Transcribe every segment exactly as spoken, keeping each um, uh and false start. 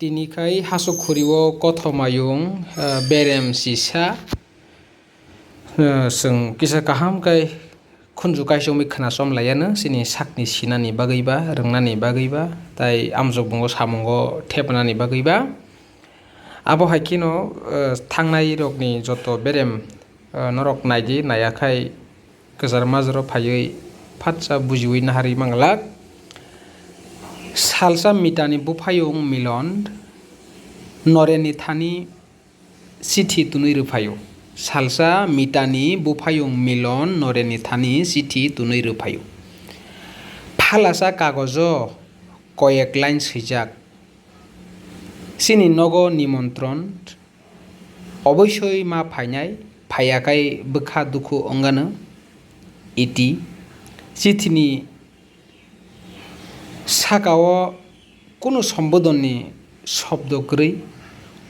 Tini khai hasuk khuri o kothoma yung, eh, berem sisa, eh, chwng kisa kaham khai khunju kaisa wngwi khwnasom laiya no, chini sakni sinani bagwi ba, rwngnani bagwi ba, tai amjok bungo samungo thepnani bagwi ba. Abo hai kheno, eh, thangnai rokni joto berem, eh, norok naidi, naiya khai kwchar majaro phaiwi phatsa bujiwi naharwi manglak. Salsa Mitani buphayung Milon Norenni thani chithi twnwi rwphaio. Salsa Mitani buphayung Milon Norenni thani chithi twnwi rwphaio. Phalasa kagojo koyek line swijak. Chini nogo nimontron oboisoi ma phainai, phaiya khai bwkha dukhu wngano. Iti. Chithini sakao kunu sombodonni shobdo kwrwi,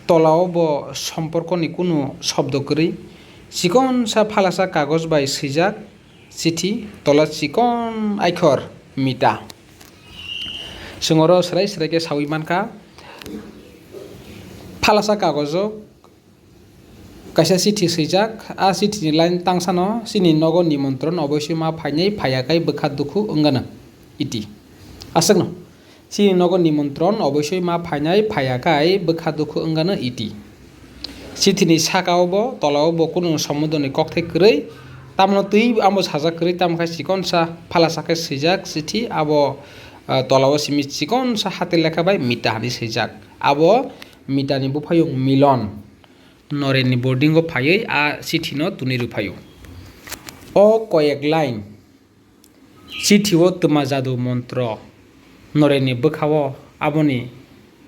tolao bo somporkoni kunu shobdo kwrwi, chikonsa phalasa kagoj bai swijak chithi, tola chikon aikhor Mita. Chwng oro swrai swrai khe saui mankha, phalasa kagojo kaisa chithi swijak, a chithini line tangsano, "Chini nogo nimontron oboisoi ma phainai, phaiya khai bwkha dukhu wngano." Iti. Aswkno, "Chini nogo nimontron oboisoi ma phainai, phaiya khai bwkha dukhu wngano." Iti. Chithini sakao bo, tolao bo kunu sombodonni kokthai kwrwi, tamno twi amo sajak kwrwi, tamo khai chikonsa phalasa khe swijak chithi, abo, ah, tolao simi chikonsa hati lekha bai Mita hinwi swijak. Abo Mitani buphayung Milon Norenni boarding o phaiwi a chithi no twnwi rwphaio. O koyek line chithi o twma jadu montro Norenni bwkha o aboni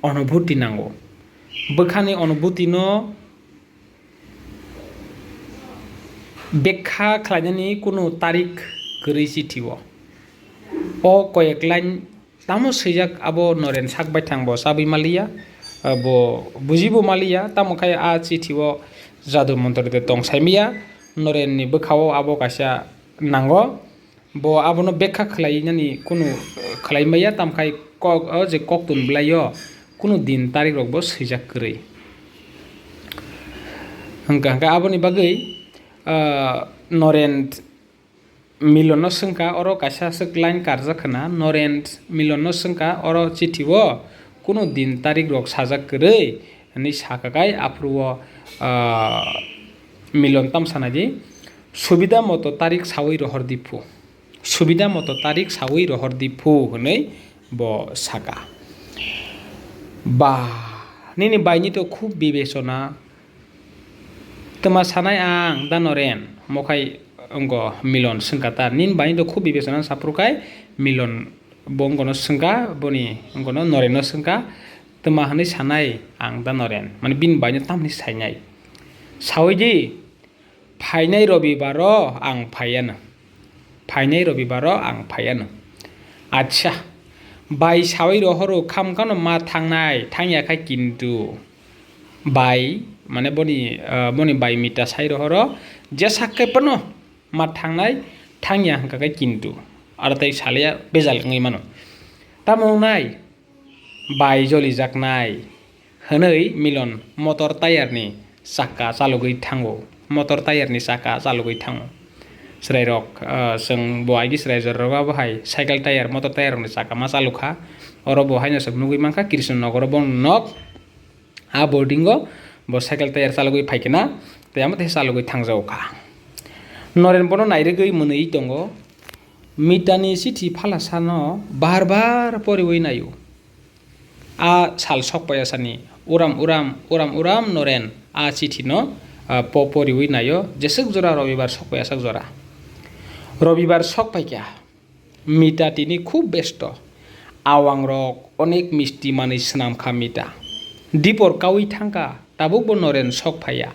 onubhuti nango. Bwkhani onubhuti no bekha khlainani kunu tarik kwrwi chithi o. O koyek line tamo swijak abo Noren sak baithang bo chabwi maliya, bo bujibo maliya, tamo khai a chithi o jadu montro de tong saimiya, Norenni bwkha o abo kaisa nango, bo abono bekha khlainani kunu khlai maya, tamo khai kok, o je koktun bwlai o kunu din tarik rok bo swijak kwrwi. Hwnkha hwnkhe aboni bagwi, ah, Noren Milonno swngkha, oro kaisa aswk line karjak khna, Noren Milonno swngkha, oro chithi o kunu din tarik rok sajak kwrwi hinwi sakha khai, aphuru o, ah, Milon tam sanai di, "Subida moto tarik sawi rohor di phu, subida moto tarik sawi rohor di phu," hinwi bo sakha. Ba, nini baini to khub bibechona Twma sanai ang da Noren, mokhai wngkha Milon swngkha ta, "Nini baino khub bibechona saphuru khai?" Milon bo wngkha no swngkha, boni wngkha no Noren no swngkha, "Twma hwnwi sanai ang da Noren?" Mane bini baino tamni sainai. Sawi di, "Phainai Robibaro ang phaiano." Phainai Robibaro ang phaiano. Acha, bai sawi rohoro khamkano ma thangnai, thangya khai kintu. Bai, mane boni, ah, boni bai mita sai rohoro, jesa khe phano ma thangnai, thangya hwnkha khe kintu. Aro tei salaya bejal wngwi mano. Tamo wngnai? Bai jolijaknai, hwnwi Milon motor tayarni chakka chalogwi thango, motor tayarni chakka chalogwi thango. Chwrairok, ah, chwng bo aigi chwrai jorarok abo hai cycle tayar, motor tayarrokni chakka ma chalokha. Oro bo haino chwng nugwi mankha, Krishnanogoro boni nok, a boarding o bo cycle tayar chalogwi phaikhe na, tei amo tei chalogwi thangjago kha. Noren bono nairwgwi mwnwi tongo. Mitani chithi phalasano bar bar poriwi naio. A sal sokpaiya sani uram uram, uram uram Noren a chithi no, ah, po-, poriwi naio, jeswk jora Robibar sokpaiya sak jora. Robibar sokpaikha, Mita tini khub besto. Awang rok onek misti manwi swnam kha Mita. Dipor kaui thangkha, tabukbo Noren sokphaiya.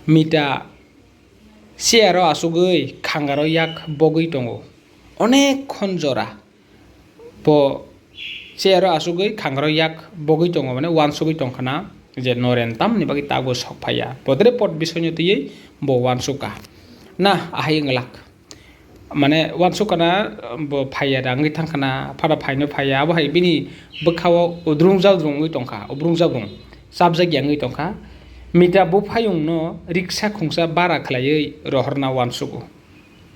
Mita chair o achugwi khangaro yak bogwi tongo. Onek khon jora. Bo chair o achugwi khangaro yak bogwi tongo, mane uansugwi tongkha na je Noren tamni bagwi tabukbo sokphaiya. Podre pod bisoino twiwi bo uansukha. Na, ahai wnglak. mane uansukana, bo phaiya da wngwi thangkhana, phada phaino phaiya, abo hai bini bwkhao udrung jadrung wngwi tongkha, ubrung jabrung chapjakya wngwi tongkha. Mita buphayungno riksa khungsa bara khlaiwi rohorna uansugo.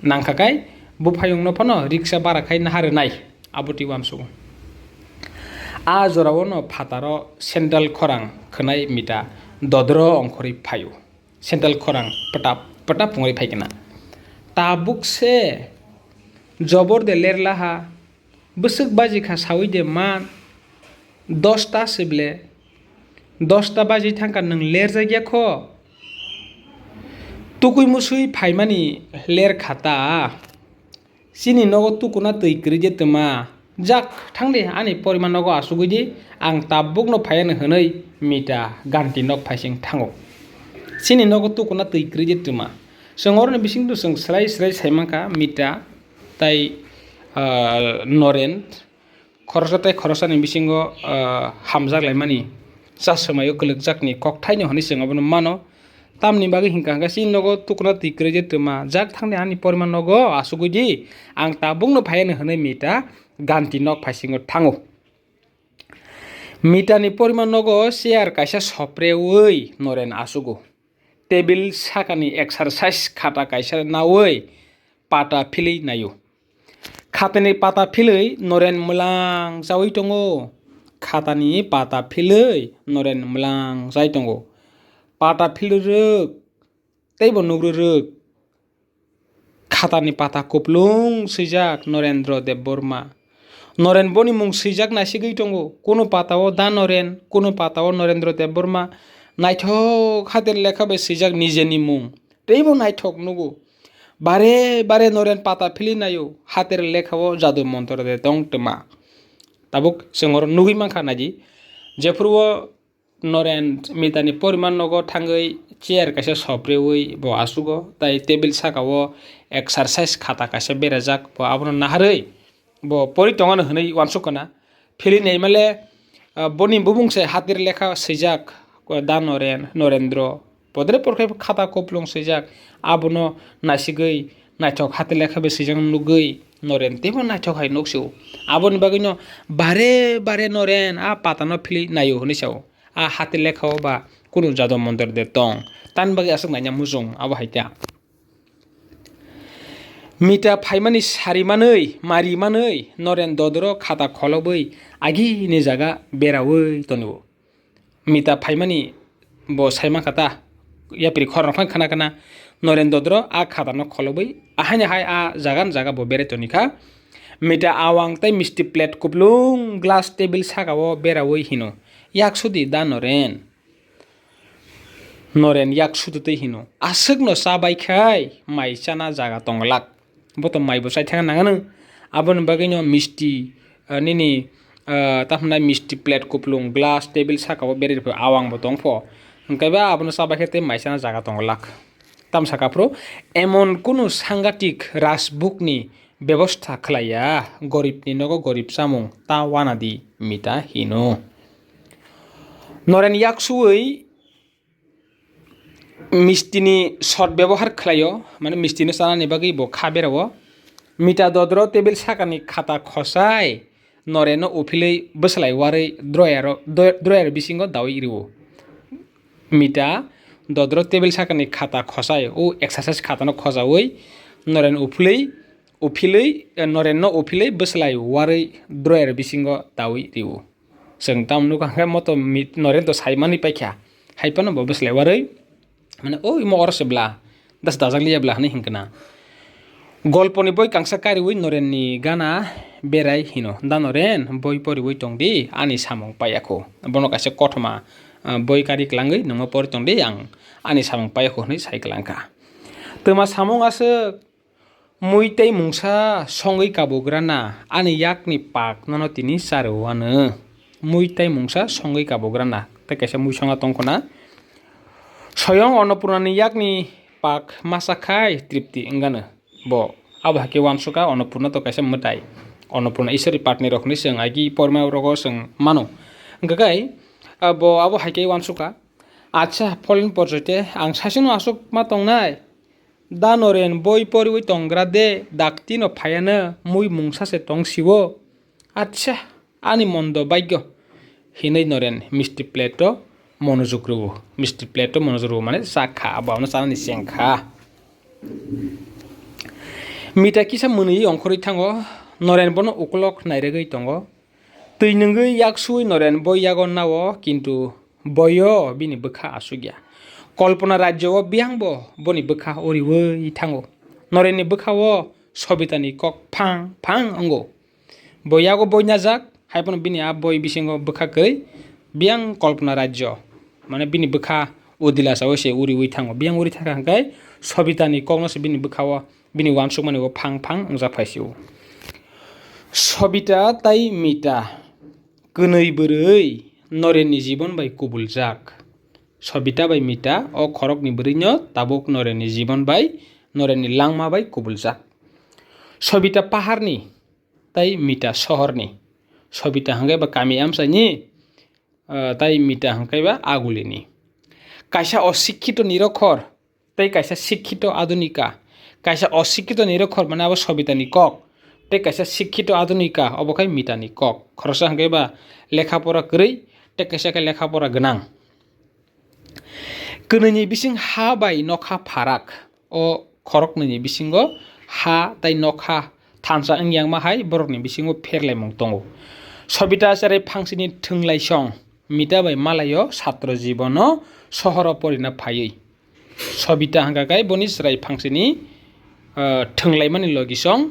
Nangkha kai buphayungno phano riksa bara khai naha rwnai, abo twi uansugo. A jorao no phataro sandal khorang khwnai Mita dodro ongkhorwi phaio. Sandal khorang pwtap pwtap wngwi phai kna. Tabuk se jobor de lerlaha, bwswk baji kha saui de man, dosta se ble, dosta baji thangkha nwng lerjakya kho. Tukui musui phaimani lerkha ta. Chini nogo tukuna twi kwrwi je twma. Jak thang de ani porima nogo asugwi di, ang tabukno phaiya hwnwi Mita ganti nok phaising thango. Chini nogo tukuna twi kwrwi je twma. Chwng oroni bisingtwi chwng swrai swrai sai mankha Mita tai, ah, Noren. Khoroksa tei khoroksani bisingo, ah, hamjak laimani cha swmaio kwlwkjakni kokthaino hwnwi chwng abono mano. Tamni bagwi hinkha hwnkhe chini nogo tukuna twi kwrwi je twma jak thangni ani porima nogo asugwi di, ang tabukno phaiya hwnwi Mita ganti nok phaisingo thango. Mitani porima nogo chair kaisa sopreui Noren asugo. Tebil sakani exercise khata kaisa naui pata philwi naio. Khatani pata philwi Noren mwlang chaui tongo. Khatani pata philwi Noren mwlang chai tongo. Pata philwi rwk, teibo nugrwi rwk. Khatani pata kuplung swijak Norendra Debbarma. Noren boni mung swijak naisigwi tongo. Kunu patao Da Noren, kunu patao Norendra Debbarma. Naithok hater lekha bai swijak nijeni mung. Teibo naithok nugo. Bare bare Noren pata philwi naio. Hater lekhao jadu montro de tong twma. Tabuk chwng oro nugwi mankha naidi. Jephuru o Noren Mitani poriman nogo thangwi chair kaisa sopreui bo asugo, tai table sakao exercise khata kaisa berajak, bo abono naharwi bo pori tongano hwnwi uansuk kana. Philwi naimale, ah, boni bubung se hatir lekha swijak, Da Noren, Norendro. Podre porkhe khata koplong swijak, abono naisigwi naithok hatir lekha bai swijak nugwi Noren teibo naithok hai nuksio. Aboni bagwino bare bare Noren a patano philwi naio hwnwi sao. A hati lekha o ba kunu jado mondir de tong. Tani bagwi aswk naina muchung abo hai kha. Mita phaimani sari manwi, mari manwi, Noren dodoro khata kholobwi agini jaga beraui tonio. Mita phaimani bo sai mankha ta, yapri khorang phai khana khana, Noren dodoro a khata no kholobwi, ahaini hai a jaga ni jaga bo berai toni kha. Mita awang tei misti plate kuplung glass table saka o beraui hino, "Yak sudi da Noren." Noren yak sututwi hino, "Aswkno cha bai khai mai chana jaga tonglak. Bo to mai bo chai thangna nangano." Aboni bagwino misti, ah, nini, ah, tamo hwnai misti plate kuplung, glass, table saka o berwi rwphai awang bo tongpho. Hwnkhe ba abono cha bai khe tei mai chana jaga tonglak. Tamo saka phuru emon kunu sangatik rajbukni bebosta khlaiya, goribni nogo gorib chamung ta wana di, Mita hino. Noren yak suwi mistini sot bebohar khlaio, mane mistino chanani bagwi bo kha berao. Mita dodro table sakani khata khosai Norenno uphilwi bwslai warwi drawer-o, drawer bisingo dawi rwo. Mita dodro table sakani khata khosai, o exercise khatano khojaui Noren uphilwi, uphilwi, Norenno uphilwi bwslai warwi drawer bisingo dawi rwo. Chwng tamo nukha hwnkhe moto mi-, Noren to sai manwi paikha. Hai phano bo bwslai warwi, mane, "O imo oro se bla, das dajak liya bla," hwnwi hinkhe na. Golponi boi kangsa kariui Norenni gana berai hino, "Da Noren, boi poriui tong di, ani samung paiya kho." Bono kaisa kothoma, ah, boi kari kwlangwi, "Nwngma pori tong di, ang ani samung paiya kho," hwnwi sai kwlangkha. Twma samung aswk. Mui tei mungsa songwi kabugrana, ani yakni pak nono tini charwano. Mui tei mungsa songwi kabugrana, tei kaisa mui songa tongkhona. Soyong Annapurnani yakni pak masa khai tripti wngano. Bo abo hai khe uansukha, Annapurna to kaisa mwtai. Annapurna Ishwari patni rok hwnwi chwng agi porma rogo chwng mano. Hwnkhe kai, ah, bo abo hai khe uansukha. Acha, Pholin Porjoite, ang sasino aswk ma tongnai? Da Noren boi poriwi tonggra de, dakti no phaiya no mui mungsa se tong siwo. Acha, ani mondo bagyo, hinwi Noren misti plate o monojog rwo. Misti plate o monojog rwo mane chakha, abo ano chanani chengkha. Mita kisa mwnwi ongkhorwi thango, Noren bono uklok nairwgwi tongo. Twi nwngwi yak suwi Noren boi yago nao, kintu boio bini bwkha asukya. Kolpona rajyo o biyangbo boni bwkha uriwi thango. Norenni bwkha o Sobitani kok phang phang wngo. Bo yago boi najak, hai phano bini a boi bisingo bwkha kwrwi biyang Kolpona rajyo, mane bini bwkha o dilasa o se uriwi thango. Biyang uri thangkha hwnkhe Sobitani kokno se bini bwkha o, bini uansukmani o phang phang wngjak phai sio. Sobita tai Mita kwnwi bwrwi Norenni jibon bai kubuljak. Sobita bai Mita o khoroknwi bwrwino tabuk Norenni jibon bai, Norenni langma bai kubuljak. Sobita paharni tai Mita sohorni. Sobita hwnkhe ba kami amchaini, ah, tai Mita hwnkhe ba agulini. Kaisa osikkito nirokhor tei kaisa sikkito adunika. Kaisa osikkito nirokhor mane abo Sobitani kok, tei kaisa sikkito adunika, obo khai Mitani kok. Khoroksa hwnkhe ba lekha pora kwrwi, tei kaisa khe lekha pora gwnang. Kwnwini bising ha bai nokha pharak. O khoroknwini bisingo ha tai nokha thansa wngyangma hai borokni bisingo pherlaimung tongo. Sobita cherai phangsini thwnglaisong Mita bai malaio satro jibono sohoro porina phaiwi. Sobita hwnkha khe boni cherai phangsini, ah, thwnglaimani logisong.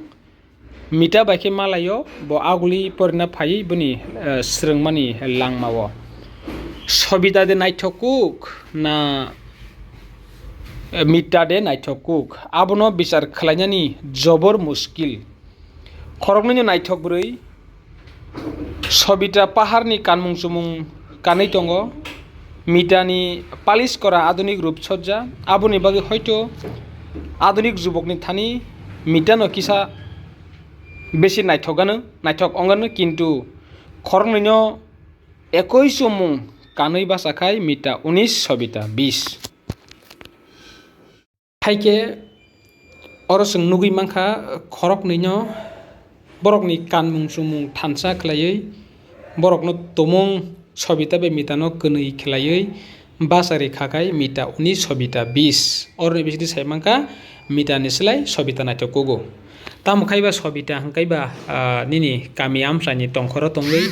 Mita bai khe malaio, bo aguli porina phaiwi boni, eh, swrwngmani langmao. Sobita de naithok kuk na, eh, Mita de naithok kuk? Abono bichar khlainani jobor muskil. Khoroknwino naithok bwrwi. Sobita paharni kanmung chumung kanwi tongo. Mitani palis kora adunik rup sojja. Aboni bagwi hoito adunik jubokni thani Mitano kisa besi naithok gano, naithok ongano, kintu khoroknwino ekoi chumung kanwi bacha khai Mita unis Sobita bis. Haikhe oro chwng nugwi mankha, khoroknwino borokni kanmung chumung thansa khlaiwi, borokno tumung Sobita bai Mitano kwnwi khlaiwi bachari khakhai Mita unis Sobita bis. Oroni bisingtwi sai mankha Mitani slai Sobita naithok kugo. Tamo khaiba Sobita hwnkaiba, ah, nini kami amchaini tongkhoro tongwi,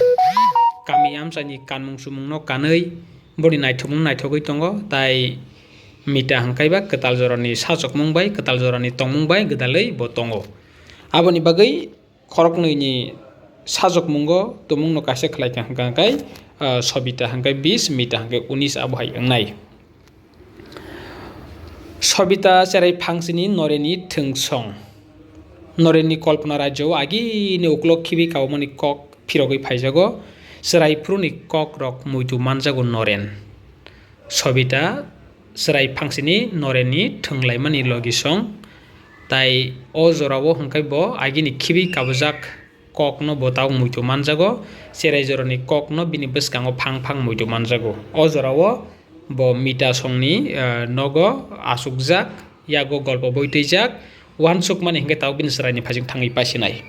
kami amchaini kanmung chumungno kanwi, boni naithokmung naithogwi tongo, tai Mita hwnkaiba kwtal jorani sajwkmung bai, kwtal jorani tongmung bai gwdalwi bo tongo. Aboni bagwi khoroknwini sajwkmungo tumungno kaisa khlaikha hwnkha hwnkhe, ah, Sobita hwnkhe bis, Mita hwnkhe unis abo hai wngnai. Sobita cherai phangsini Noreni thwngsong. Noreni Kolpona rajyo o agini uklok khibi kabumani kok phirogwi phaijago. Cherai phuruni kokrok muitu manjago Noren. Sobita cherai phangsini Noreni thwnglaimani logisong, tai o jorao hwnkhe bo agini khibi kabujak kokno bo tabuk muitu manjago, cherai jorani kokno bini bwskango phang phang muitu manjago. O jorao bo Mita songni, eh, nogo achukjak, yago golpo boi twijak, uansukmani hwnkhe tabuk bini chwraini phaising thangwi paisinai.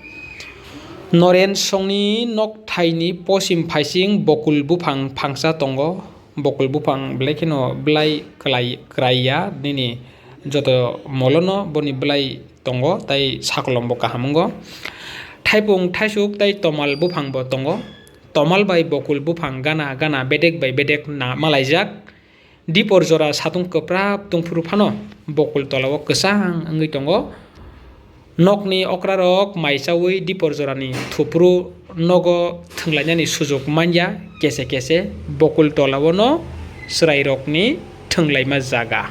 Noren songni nokthaini posim phaising bokul buphang phangsa tongo. Bokol buphang belai kheno belai kwlai, kwraiya nini joto molono boni belai tongo, tai sakolombo kaham wngo. Thaipung thaisuk tai tomal buphangbo tongo. Tomal bai bokol buphang gana gana bedek bai bedek na malaijak. Dipor jora satung kwprap tungphuru phano bokol tolao kwchang wngwi tongo. Nokni okrarok mai chaui dipor jorani thupru nogo thwnglainani sujuk manya kese kese bokol tolao no chwrairokni thwnglaima jaga.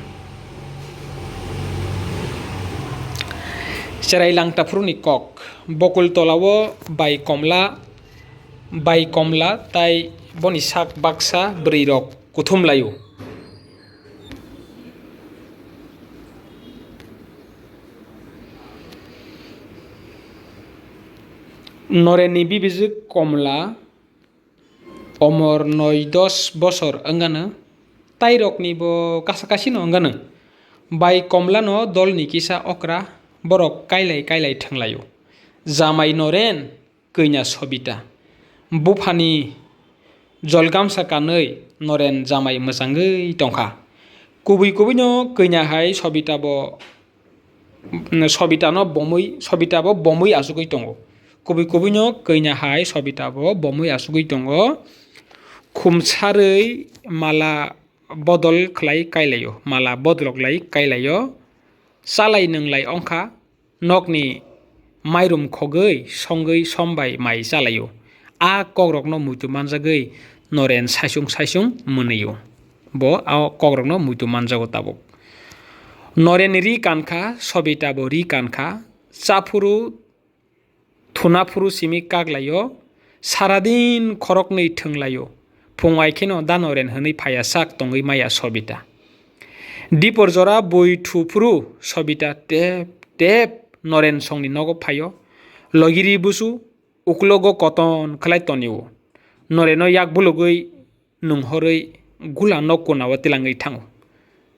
Chwrai langtaphuruni kok, bokol tolao bai komla, bai komla tai boni sak baksa bwrwirok kuthum laio. Norenni bibijwk Komla omor noi dos bosor wngano, tairokni bo kasa kasino wngano. Bai Komlano dolni kisa okra, borok kailai kailai thwnglaio. Jamai Noren, kanya Sobita. Buphani jolgamsa kanwi Noren jamai mwchangwi tongkha. Kubui kubuino kanya hai Sobita bo, Sobita no bomwi, Sobita bo bomwi asugwi tongo. Kubui kubuino kanya hai Sobita bo bomwi asugwi tongo. Khumsarwi mala bodol khlai kailaio, mala bodolok lai kailaio. Chalai nwnglai ongkha, nokni mairum khogwi songwi sombai mai chalaio. A kokrokno muitu manjagwi Noren saisung saisung mwnwio. Bo a kokrokno muitu manjago tabuk. Noren ri kankha, Sobita bo ri kankha, chaphuru thunaphuru simi kaklaio, saradin khoroknwi thwnglaio. Phung ai kheno da Noren hwnwi phaiya sak tongwi maya Sobita. Dipor jora bui thuphuru Sobita tep tep Noren songni nogo phaio. Logiri busu uklogo koton khlai tonio. Noreno yak bulugwi nwnghorwi gula nok kunao tilangwi thango.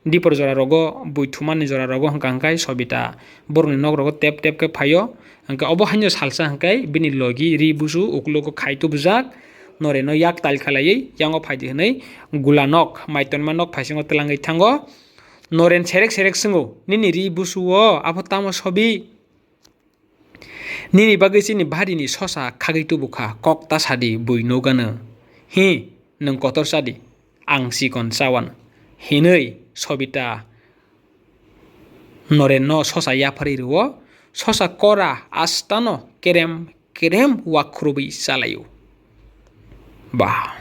Dipor jora rogo, bui thumani jora rogo hwnkha hwnkhe Sobita borokni nok rogo tep tep khe phaio. Hwnkhe obo haino salsa hwnkhe bini logi ri busu uklogo khai tubujak, Noreno yak tal khalaiwi yango phaidi hwnwi gula nok, mai tonma nok phaisingo tilangwi thango. Noren serek serek swngo, "Nini ri busu o abo tamo Sobi?" Nini bagwi chini barini sosa khagwi tubukha, kok ta sadi, bui nugano. Hi, nwng kotor chadi, ang chikon chawan. Hinwi Sobita Norenno sosa yapharwi rwo, sosa kora astano kerem kerem wakhurubwi chalaio. Ba,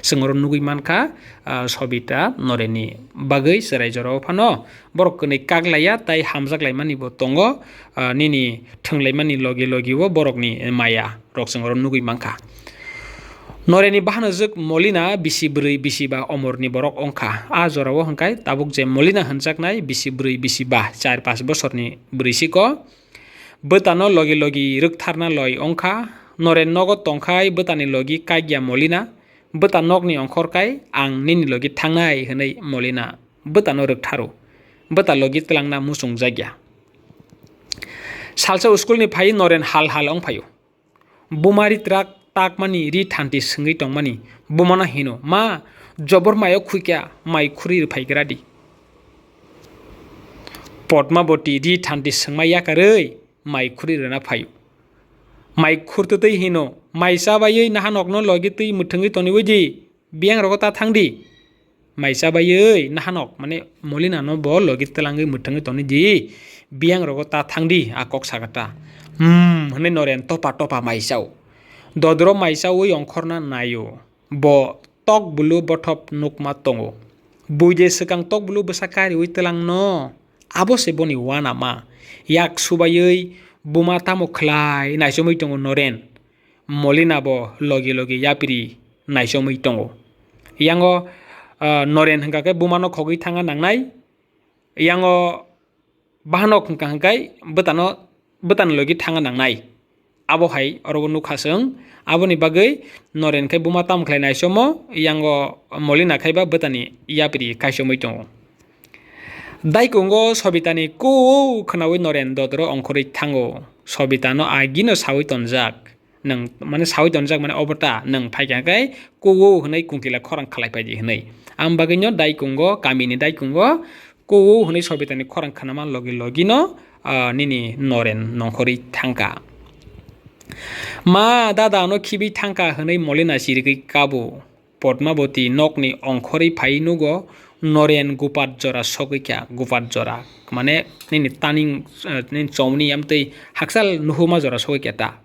chwng oro nugwi mankha, ah, Sobita Norenni bagwi chwrai jorao phano borok kwnwi kaklaiya tai hamjaklaimani bo tongo, ah, nini thwnglaimani logi logi o borokni maya rok chwng oro nugwi mankha. Norenni bahanojwk Molina bisi bwrwi bisi ba omorni borok wngkha. A jorao hwnkhe tabuk je Molina hwnjaknai bisi bwrwi bisi ba char pash bosorni bwrwi siko. Bwtano logi logi rwktharna loi wngkha. Noren nogo tongkhai bwtani logi kagya Molina. Bwta nokni ongkhor kai ang nini logi thangnai hwnwi Molina bwtano rwktharo. Bwta logi twlangna muchungjakya. Salsa school ni phai Noren hal hal wngphaio. Buma ri twrak takmani ri thanti swngwi tongmani bumano hino, "Ma, jobor mayo khuikya, mai khurwi rwphaigradi." Padmaboti ri thanti swngma yakarwi mai khurwi rwna phaio. Mai khurtwtwi hino, "Mai chabaiwi nahanokno logi twi mwthwngwi toniwi di." Biyang rogo ta thang di. Mai chabaiwi nahanok, mane Molina no bo logi twlangwi mwthangwi toni di. Biyang rogo ta thang di, a kok saka ta. Hmm, hwnwi Noren topa topa mai chao. Dodro mai chawi ongkhorna naio. Bo tok bulu bothop nukma tongo. Buide swkang tok bulu bwsa kariwi twlangno. Abo se boni uanama. Yak subaiwi buma tamo khlai naichomwi tongo Noren. Molina bo logi logi yapri naichomwi tongo. Yango, ah, Noren hwnkha khe bumano khogwi thangna nangnai. Yango bahanok hwnkha hwnkhe bwtano, bwtani logi thangna nangnai. Abo hai oro o nukha chwng. Aboni bagwi Noren khe buma tamo khlai naichomo, yango Molina khai ba bwtani yapri kaichomwi tongo. Daikungo Sobitani ku khwnawi Noren dodro ongkhorwi thango. Sobitano agino sawi tonjak. Nwng, mane, sawi tonjak, mane, obo ta, nwng phaikha khe kuo hwnwi kungtila khorang khalai phaidi hwnwi. Ang bagwino daikungo, kamini daikungo kuo hwnwi Sobitani khorang khnama logi logino, ah, nini Noren nongkhorwi thangkha. "Ma, dada ano khibwi thangkha," hwnwi Molina chirigwi kabo. Padmaboti nokni ongkhorwi phai nugo, Noren gupat jora sogwi kha, gupat jora. Mane nini taning, eh, nini chomni amtwi hakchal nuhuma jora sogwi kha ta.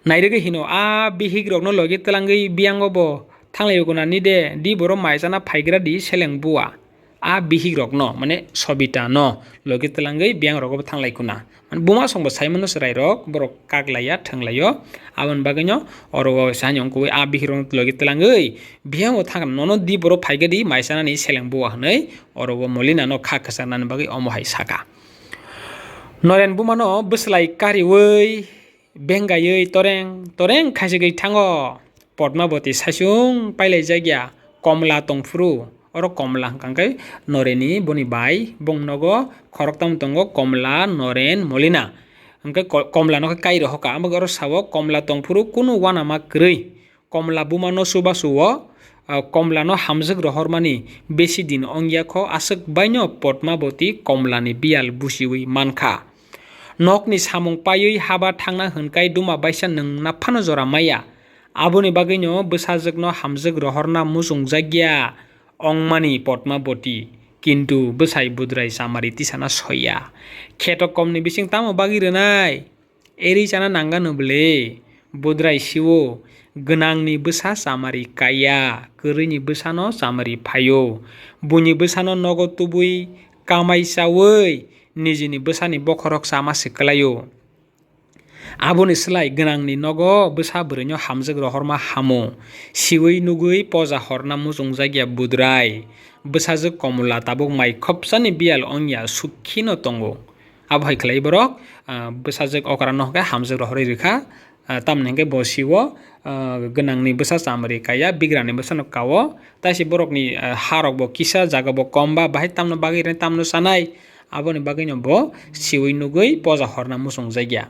Nairwgwi hino, "A bihik rokno logi twlangwi biyango bo thanglai rwgwnani de, di boro mai chana phaigra di seleng bua." A bihik rokno, mane Sobita no logi twlangwi biyang rogo bo thanglai kuna. Mane buma songbo saimano chwrairok, borok kaklaiya, thwnglaio. Aboni bagwino oro o sani ongkui a bihirokno logi twlangwi bihango thangkha, "Nono di borok phaikhe di, mai chanani seleng bua," hwnwi oro o Molina no kha kwcharnani bagwi omo hai saka. Noren bumano bwslai kariwi bengaiwi toreng toreng khaisigwi thango. Padmaboti saichung pailaijakya, Komla tongphuru Oro Komla hwnkha khe Norenni boni bai, bongni nogo khoroktham tongo, Komla, Noren, Molina. Hwnkhe ko-, Komla no khe kai rohorkha, amo oro sao Komla tongphuru kunu uanama kwrwi. Komla buma no chubachu o, ah, Komla no hamjwk rohormani besi din ongya kho, aswk baino Padmabati Komla ni biyal buchiwi mankha. Nokni samung paiwi haba thangna hwnkhai duma baisa nwngna phano jora maya. Aboni bagwino bwsajwkno hamjwk rohorna muchungjakya ongmani Padmabati, kintu bwsai budrai chamari tisana soiya. Kheto komni bising tamo bagwi rwnai? Eri chana nangano bwle? Budrai siwo, gwnangni bwsa chamari kaiya, kwrwini bwsano chamari phaio. Buini bwsano nogo tubui kamai chaui nijini bwsani bokhorok chama se kwlaio. Aboni slai gwnangni nogo bwsa bwrwino hamjwk rohorma hamo. Siwi nugwi poja horna muchungjakya budrai. Bwsajwk Komla tabuk mai khopsani biyal ongya sukhino tongo. Abo hai khlai borok, ah, bwsajwk okra no hwnkhe hamjwk rohorwi rwkha. Ah, tamni hwnkhe bo siwo, ah, gwnangni bwsa chamari kaiya, bigrani bwsano kao. Taisi borokni, ah, harokbo kisa, jagabo komba, bahai tamno bagwi rwnai, tamno chanai. Aboni bagwino bo siwi nugwi poja horna muchungjakya.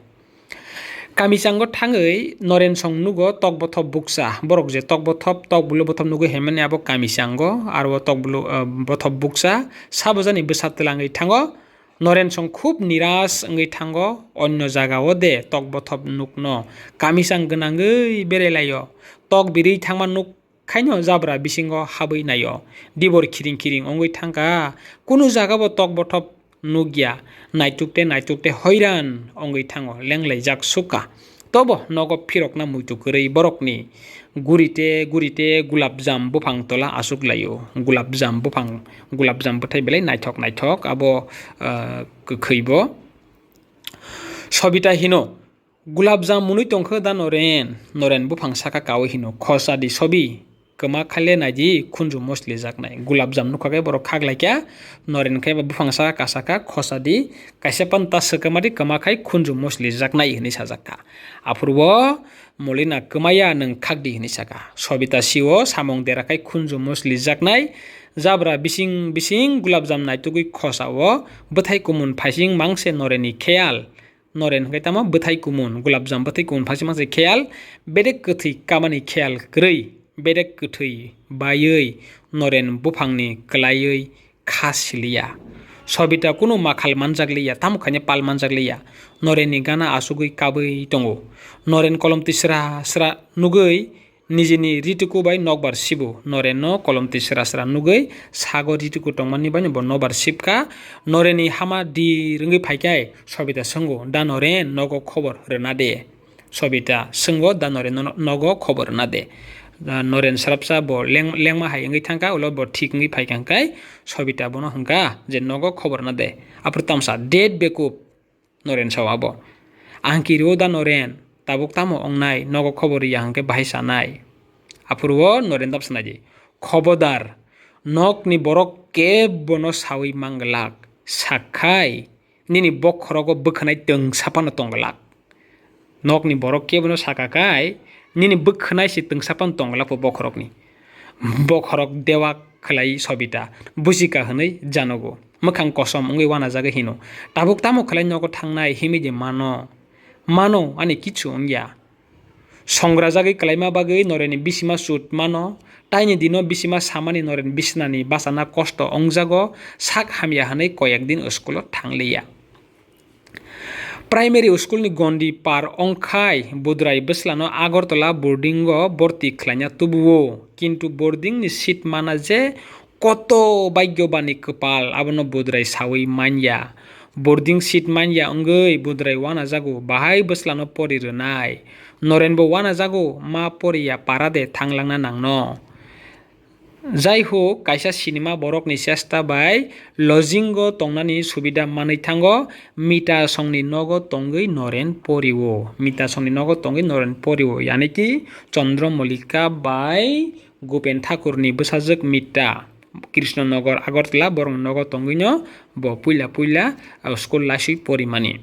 Kamisango thangwi Norensong nugo tok bothop bukcha. Borok je tok bothop, tok bulu bothop nugwi hemmani abo kamisango, aro o tok bulu, ah, bothop bukcha. Sabojani bwsa twlangwi thango. Norensong khub niras wngwi thango, onyo jagao de tok bothop nukno kamisang gwnangwi berelaio. Tok birwi thangma nuk khaino jabra bisingo habwi naio. Dibor khiring khiring wngwi thangkha, kunu jagabo tok bothop nukya. Naituk te naituk te hoiran wngwi thango, lenglaijak sukha. Tobo nogo phirokna muitu kwrwi borokni gurite gurite gulabjam buphang tola achuk laio. Gulabjam buphang, gulabjam bwthai belai naithok naithok, abo, ah, kwkhwi bo. Sobita hino, "Gulabjam mwnwi tongkha da Noren?" Noren buphang saka kaui hino, "Khosa di Sobi, kwma khaile naidi khunju mosli jaknai." Gulabjam nukha khe borok khak laikha, Noren khe buphang saka kasaka, "Khosa di, kaisa pan ta swkama di, kwma khai khunju mosli jaknai," hinwi sajakha. Aphuru bo Molina, "Kwmaya nwng khak di," hinwi saka. Sobita, "Sio samung dera khai khunju mosli jaknai, jabra bising bising gulabjam naitugwi khosa o bwthai kumun phaising mangse Norenni kheyal." Noren hwnkhe tamo bwthai kumun, gulabjam bwthai kumun phaising mangse kheyal, bedek kwthwi kamani kheyal kwrwi, bedek kwthwi baiwi Noren buphangni kwlaiwi kha siliya. Sobita kunu makhal manjak liya, tamo khaina pal manjak liya. Norenni gana achugwi kabwi tongo. Noren kolom twi sra sra nugwi nijini rituku bai nokbar sibu. Norenno kolom twi sra sra nugwi sago rituku tongmani bai bo nokbar sibkha. Norenni hama dir wngwi phaikhai Sobita swngo, "Da Noren, nogo khobor rwna de?" Sobita swngo, "Da Noren, no-, nogo khobor rwna de?" Ah, Noren srapsa bo leng-, lengma hai wngwi thangkha, ulo bo thik wngwi phaikha hwnkhe Sobita bono hwnkha je, "Nogo khobor rwna de?" Aphuru tamsa, "Date bekup," Noren sao abo. "Ang kirio da Noren, tabuk tamo wngnai, nogo khobor ya hwnkhe bahai sanai." Aphuru o Noren dap sanai di, "Khobodar, nokni borok kebono saui manglak, sakhai nini bokhorogo bwkhanai twngsa phano tongglak." Nokni borok kebono saka khai, nini bwkhanai se twngsa phano tongglak bo bokhorokni. Bokhorok dewa khlai Sobita, "Bujika," hwnwi janogo. Mwkhang kosom wngwi uanajagwi hino, "Tabuk tamo khlai nogo thangnai himwi de mano? Mano, ani kichu wngya." Songrajagwi kwlaima bagwi Norenni bisima chut mano. Taini dino bisima samani Noren bisnani bachana kosto wngjago, sak hamya hwnwi koyek din school-o thangliya. Primary school-ni gondi par wngkhai budrai bwslano Agartala boarding-o borti khlaina tubuo, kintu boarding-ni seat mana je koto bhagyobani kwpal, abono budrai saui manya. Boarding seat manya wngwi budrai uanajago, bahai bwslano pori rwnai. Norenbo uanajago, ma poriya para de thanglangna nangno. Jai hok, kaisa sinima borokni chesta bai lodging-o tongnani subida manwi thango. Mita songni nogo tongwi Noren porio. Mita songni nogo tongwi Noren porio, yani ki Chandra Malika bai Gupen Thakurni bwsajwk Mita, Krishnanagar, Agartala, borokni nogo tongwino bo puila puila, ah, school laiswi porimani.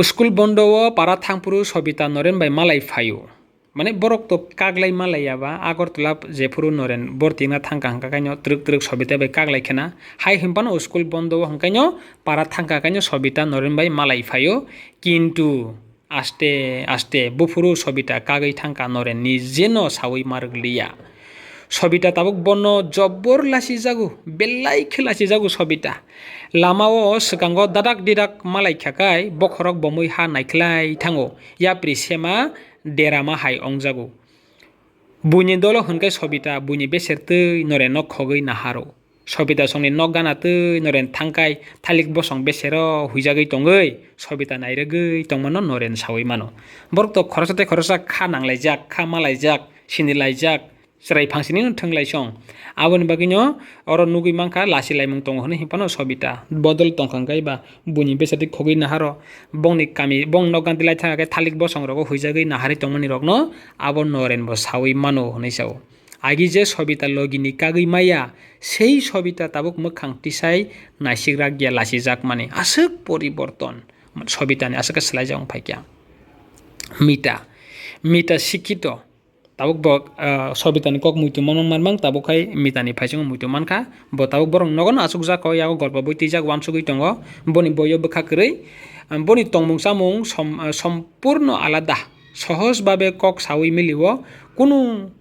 School bondo-o para thangphuru Sobita Noren bai malai phaio. Mane borok to kaglai malaiya ba, Agartala jephuru Noren borti wngna thangkha hwnkha kaino twrwk twrwk Sobita bai kaglai khena. Hai hwnphano school bondo o hwnkaino para thangkha kaino Sobita Noren bai malai phaio. Kintu aste aste buphuru Sobita kagwi thangkha, Noren nijeno sawi ma rwk liya. Sobita tabuk bono jobor lasijago, belai khe lasijago Sobita. Lama o swkango dadak didak malai kha kai bokhorok bomwi ha naikhlai thango, yapri sema derama hai ongjago. Buini dolo hwnkhai Sobita buini beser twi Norenno khogwi naharo. Sobita songni nok gana twi Noren thangkai thalik bosong besero huijagwi tongwi Sobita nairwgwi tongmano Noren sawi mano. Borok to khoroksa tei khoroksa kha nanglaijak, kha malaijak, sinilaijak, chwrai phangsini no thwnglai song. Aboni bagwino oro nugwi mankha lasi laimung tongo hwnwi hinphano Sobita bodol tongkha hwnkhe ba buini beser twi khogwi naharo, bongni kami, bong nok gana twi lai thangkhe thalik bosong rogo huijagwi naharwi tongmani rokno abo Noren bo sawi mano hwnwi sao. Agi je Sobita logini kagwi maya, sei Sobita tabuk mwkhang tisai naisik rak ya lachijak mani. Aswk poriborton Sobitani aswk khe swlaijak wng phaikha. Mita, Mita sikhito, tabuk bo, ah, Sobitani kok muitu manmang manmang, tabuk hai Mitani phaisingo muitu mankha. Bo tabuk borok nogono achukjak kho, yago golpo bui twijak, uansugwi tongo. Boni boyo bwkha kwrwi, ah, boni tongmung chamung som-, ah, sompurno alada. Sohoj babe kok sawi milio, kunu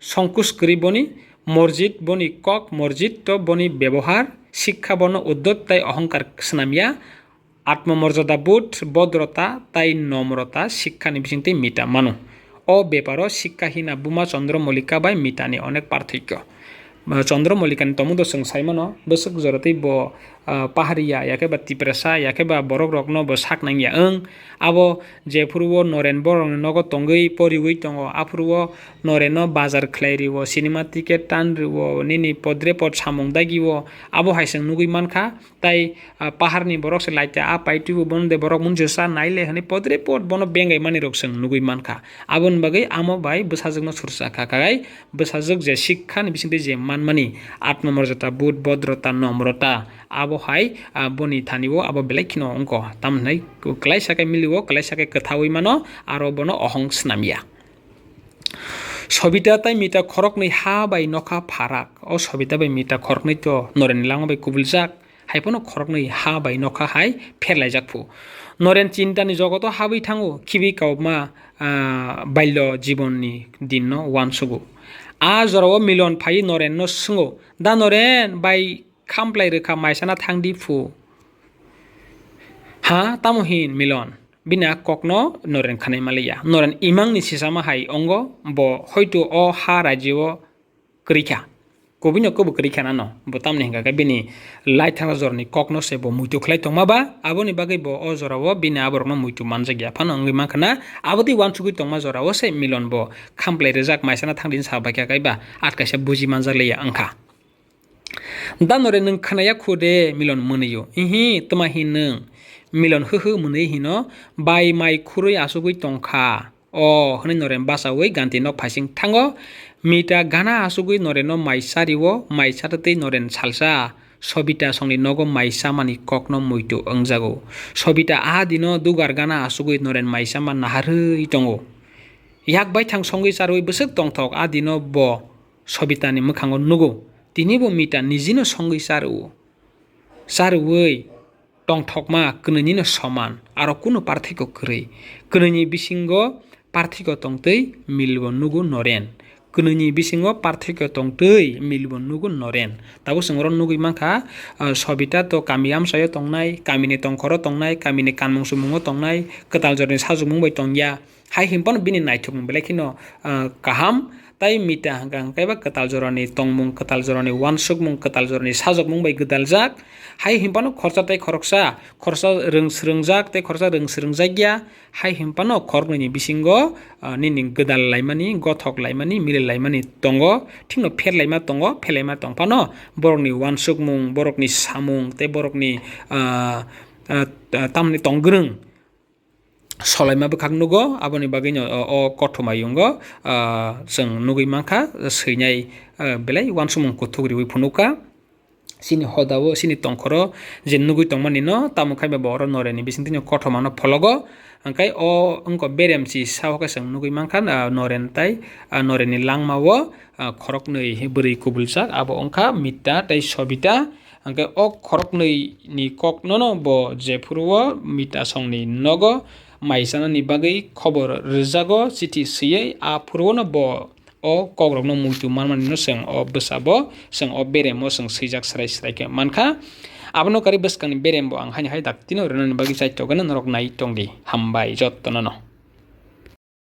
songkus kwrwi boni morjit, boni kok morjit to boni bebohar, sikha bono uddot tai ohongkar swnamya, atmamorjada bodh, bodrota tai nomrota sikhani bisingtwi Mita mano. O beparo sikha hina buma Chandra Mallika bai Mitani onek parthokyo. Chandra Mallikani tongmungno chwng sai mano, bwswk jora tei bo ah, pahariya, yakhe ba Tiprasa, yakhe ba borok rokno bo sak nangya wng. Abo jephuru o Noren borokni nogo tongwi poriwi tongo, aphuru o Norenno bazar khlai rio, cinema ticket tan rio, nini podre pod samung dagi o, abo hai chwng nugwi mankha. Tai, ah, paharni borok se laita a paitwi bo bono de borok mungsa nai le hwnwi podre pod bono bengai mani rok chwng nugwi mankha. Aboni bagwi amo bai bwsajwkno sursa kha, kha gai bwsajwk je sikha ni bisingtwi je manmani atmamorjata, bodh, bodrota, nomrota, abo hai, ah, boni thani o abo belai kheno wngkha. Tamo hwnwi kwlaisa khe milio, kwlaisa khe kwthaui mano, aro bono ohong swnamya. Sobita tai Mita khoroknwi ha bai nokha pharak. O Sobita bai Mita khoroknwi to Norenni langma bai kubuljak. Hai phano khoroknwi ha bai nokha hai pherlaijak phu. Noren chintani jogoto habwi thango, khibi kauma, ah, balyo jibonni dinno uansugo. A jorao Milon phaiwi Norenno swngo, "Da Noren, bai khamplai rwkha, maisana thangdi phu." "Ha, tamo hin Milon?" Bini a kokno Noren khanai maliya. Noren imangni sisama hai ongo, bo hoito o ha rajio kwrwi kha. Kubui no kubui kwrwi kha nano. Bo tamni hwnkha khe bini laithang jorni kokno se bo muitu khlai tongma ba, aboni bagwi bo o jorao bini aborokno muitu manjak ya phano wngwi mankha na. Abotwi uansugwi tongma jorao se Milon bo khamplai rijak maisana thangdi sa bai kha kaiba at kaisa buji manjak liya wngkha. Da Noren nwng khnaya khu de Milon mwnwi o? Ihi, twma hin nwng? Milon hwhw mwnwi hino, bai mai khurwi asugwi tongkha. O hwnwi Noren bachaui ganti nok phaising thango. Mita gana asugwi Norenno mai chario, mai chatwtwi Noren salsa Sobita songni nogo mai chamani kokno muitu wngjago. Sobita a dino dugar gana asugwi Noren mai chama naharwi tongo. Yak baithang songwi charwi bwswk tongthok a dino bo Sobitani mwkhango nugo. Tini bo Mita nijino songwi charwo. Charwi tongthokma kwnwinino soman, aro kunu parthokyo kwrwi. Kwnwini bisingo parthokyo tongtwi milbo nugo Noren. Kwnwini bisingo parthokyo tongtwi milbo nugo Noren. Tabuk chwng oro nugwi mankha, ah, Sobita to kami amchaio tongnai, kamini tongkhoro tongnai, kamini kanmung chumungo tongnai, kwtal jorni sajwkmung bai tongya. Hai hwnphano bini naithokmung belai kheno, ah, kaham. Tai Mita hwnkha hwnkhe ba kwtal jorani tongmung, kwtal jorani uansukmung, kwtal jorani sajwkmung bai gwdaljak. Hai hwnphano khoroksa tei khoroksa, khoroksa rwng swrwngjak tei khoroksa rwng swrwngjakya. Hai hwnphano khoroknwini bisingo, ah, nini gwdal laimani, gothok laimani, mili laimani tongo. Thikno pher laima tongo, pher laima tongphano borokni uansukmung, borokni samung tei borokni, ah, ah, ah, tamni tonggrwng solaima bwkhak nugo, aboni bagwino o, o kothoma yungo, ah, chwng nugwi mankha, swinai, ah, belai uansukmung kuthuk riwi phunukha. chini hodao, chini tongkhoro je nugwi tongmani no, tamo khai ba bo oro Norenni bisingtwi no kothoma no phologo. Hwnkhe o wngkha berem si sao khe chwng nugwi mankha, ah, Noren tai, ah, Norenni langmao, ah, khoroknwi bwrwi kubuljak, abo wngkha Mita tei Sobita. Hwnkhe o khoroknwi ni kok nono bo jephuru o Mita songni nogo mai chanani bagwi khobor rwjago, chithi swiwi, a phuru no bo o kokrokno muitu manmani no chwng o bwsabo, chwng o beremo chwng swijak srai srai khe mankha. Abono karwi bwskangni berembo ang haino hai daktino rwnani bagwi chaitokgano norok nai tongdi. Hambai jottono no.